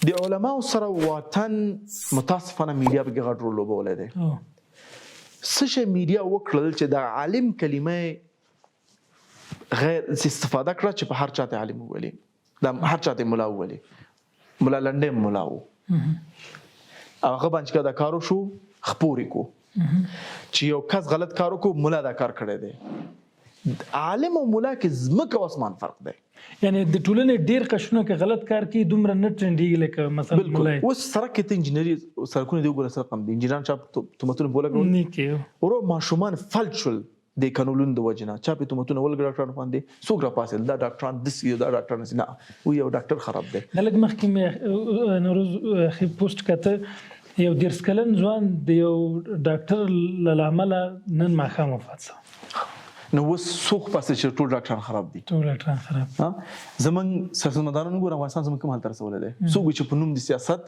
د علماو سره واټن متاسفانه میډیا پکې غټ رول لوبولی دی. څه شی میډیا وکړل چې د عالم کلمه غیر استفاده کړه چې په هر چاته عالم وولي، دا هر چاته ملا وولي، ملا لنډی ملا وو، او هغه باندې چې دا کار وشو خپورې کو چې یو کس غلط کار وکړو، ملا دا کار کړی دی. عالم او ملا کې ځمکه او اسمان فرق دی. یعنی د ټولنې ډیر قشرونه که غلط کار کوي دومره نه ټرینډیږي لکه مثلا ملا. اوس سړک کې ته انجینری سړکونه دی وګوره، سړک هم دي انجینران چا تهمتونه په ولګول نه کوي. ورو ماشومان فلج شول د کنولونو د وجې نه، چا پې تهمتونه ولګول ډاکټرانو باندې، څوک راپاڅېدل دا ډاکټران داسې دي، دا ډاکټران داسې، نه و یو ډاکټر خراب دی. دا لږ مخکې مې نوروز اخی پوسټ کاته، یو 30 کلن ځوان د یو ډاکټر له لامله نن ماښام وفات شو. نو اوس څوک پاسې چې ټول ډاکټران خراب دي؟ ټول ډاکټران خراب. زمونږ سیاستمداران وګوره، افغانستان زمونږ کوم حال ته رسولی دی. څوک چې په نوم د سیاست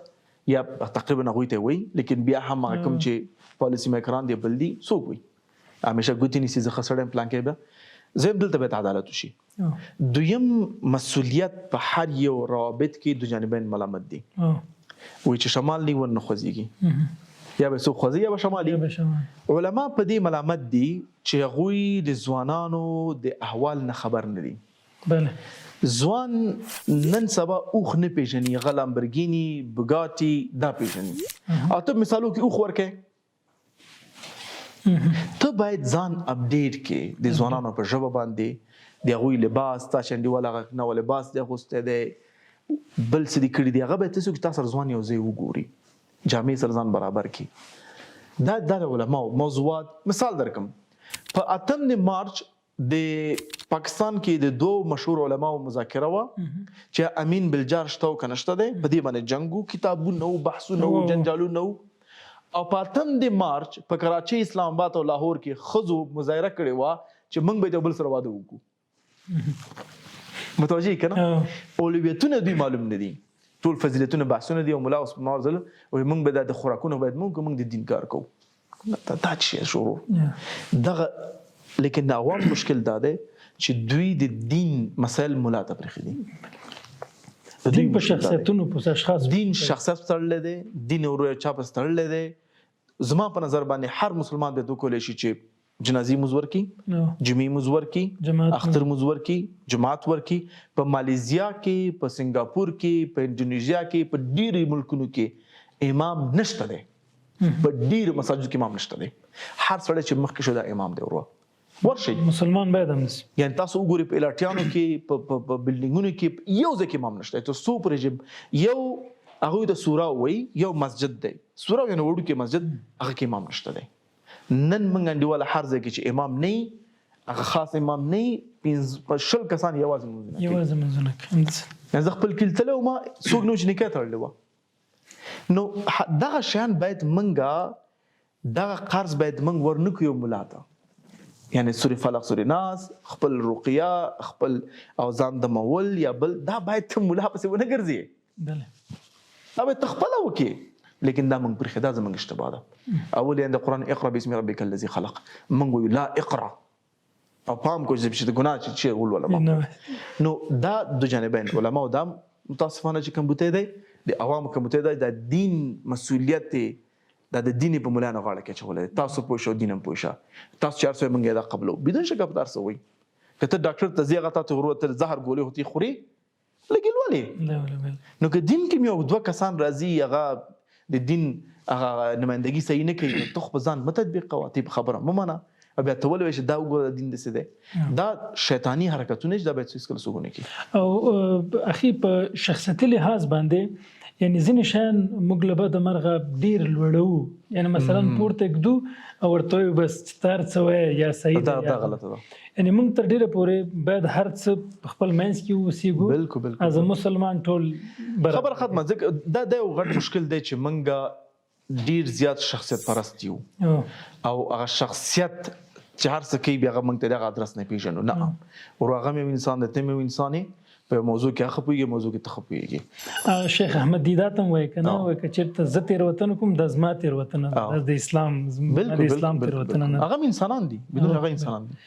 یا تقریبا هغوی ته وایي، لیکن بیا هم هغه کوم چې پالیسي میکران دی بل دي، څوک وایي همیشه ګوتې نیسي زه ښه سړی یم پلانکی به زه یم، دلته باید عدالت وشي. دویم مسولیت په هر یو روابط کې دو جانبین ملامت دي. وایي چې شمال نه ور نه خوځېږي، یا به څوک خوځي یا به شمالي. علما په دې ملامت دي چې هغوی د ځوانانو د احوال نه خبر نه دي. بله. ځوان نن سبا اوښ نه پیژني، هغه لامبرګیني، بوګاټي دا پیژني، او ته مثالو کې اوښ ورکې. ته باید ځان اپډیټ کې د ځوانانو په ژبه باندې، د هغوی لباس، تا چې انډیوال هغه نوی لباس دی اغوستی دی، بل څه دې کړي دي، هغه باید ته څوک تا سره ځوان یو ځای وګوري، جامې سره ځان برابر کړي. دا د علماو موضوعات. مثال درکم، په 8 مارچ د پاکستان کې د دوو مشهور علماو مذاکره وه چې امین بلجار شته او که نشته دی، په دې باندې جنګ و، کتابونه و، بحثونه و، جنجالونه و. او په 8 د مارچ په کراچۍ، اسلام آباد او لاهور کې ښځو مظاهره کړې وه چې موږ به د بل سره واده وکړو. متوجه که نه؟ اولویتونه دوی معلوم نه دي، ټول فضیلتونه بحثونه دي. او ملا اوس ما ورځل وایي موږ به د خوراکونو باید موږ د دین کار کوو، دا چې شروع دغه. لیکن د عوام مشکل دا دی چې دوی د دین مسایل ملا ته پرېښي دي. دین په شخصیتونو، په اشخاص، دین شخصیت تړلی دی، دین ورو چا پسې تړلی دی. زما په نظر باندې هر مسلمان باید وکولی شي چې جنازې لمونځ ورکړي، جمعې لمونځ ورکړي، اختر لمونځ ورکړي، جماعت ورکړي. په مالیزیا کې، په سنګاپور کې، په انډونیزیا کې، په ډېرو ملکونو کې امام نشته دی، په ډېرو مساجدو کې امام نشته دی. هر سړی چې مخکې شو دا امام دی. ورو ورشئ، مسلمان باید هم نشي. یعنی تاسو وګورئ په الاټیانو کې، په بلډینګونو کې یو ځای کې امام نشته. تر څو پورې چې یو هغوی ته سورا وایي، یو مسجد دی، سورا یعنی وړوکی مسجد، هغه کې امام نشته دی. نن موږ انډیواله هر ځای کې چې امام نه وي، هغه خاص امام نه وي، 25 کسان یوازې لمونځونه کوي. یوازې لمونځونه کوي. یعنی زه خپل کلي تللی وم، څوک نه و چې نکاح تړلې وه. نو دغه شیان باید موږ، دغه قرض باید موږ ورنکړو یو ملا ته. یعنی سورې فلق، سورې ناس، خپل رقیه، خپل او ځان دمول یا بل، دا باید ته ملا پسې ونه ګرځې، دا باید ته خپله وکړې. لیکن دا موږ پرېښی، دا زموږ اشتباه ده. اول یې د قرآن اقرا باسم ربک الذي خلق، موږ وایو لا اقرا، او پام کوئ چې د ګناه چې ولولم. نو دا دو جانبین علماو دا متاسفانه چې کمبوتی دی، د عوامو کمبوتی دی، د دین مسولیت دا د دین په ملایانو غاړه کې اچولی دی. تاسو پوه شئ، دین هم پوه شه، تاسو چې هر څه موږ یې دا قبلو بدون شکه په تاسو وایي. که ته ډاکټر ته ځې، هغه تا ته ورور ته زهر ګولۍ خو ته خورې لږې لولې. نو که دین کې یو دوه کسان راځي، هغه د دین هغه نمایندګي صحیح نه کوي، نو ته خو په ځان مه تطبیق کوه، ته په خبره مه منه، او بیا ته ولې وایې چې دا وګوره دا دین داسې دی. دا شیطاني حرکتونه چې دا باید هېڅکله څوک ونه کړي. او اخی په شخصیتي لحاظ باندې یعنی ځینې شیان موږ له بده مرغه ډېر لوړوو، یعنی مثلا پورته ږدو او ورته وایو بس چې ته هر څه وایې یا صحیح ده، دا غلطه ده. یعنی موږ تر ډېره پورې باید هر څه په خپل منځ کې اوسېږو. بالکل بالکل. از مسلمان ټول خبره ختمه. ځکه دا یو غټ مشکل دی چې موږ ډیر زیات شخصیت پرست یو، او هغه شخصیت چې هر څه کوي بیا هغه موږ ته دغه ادرس نه پیژنو. نه ورو، هغه یو انسان دی، ته یو انسان یې، په یو موضوع کې هغه پوهېږي، موضوع کې ته ښه پوهېږي. شیخ احمد دیدات هم وایي که نه، وایي که چېرته زه تېروتنه کوم دا زما تېروتنه ده، دا د اسلام، د اسلام تېروتنه نه. هغه هم انسانان دي، بدون هغه انسانان دي.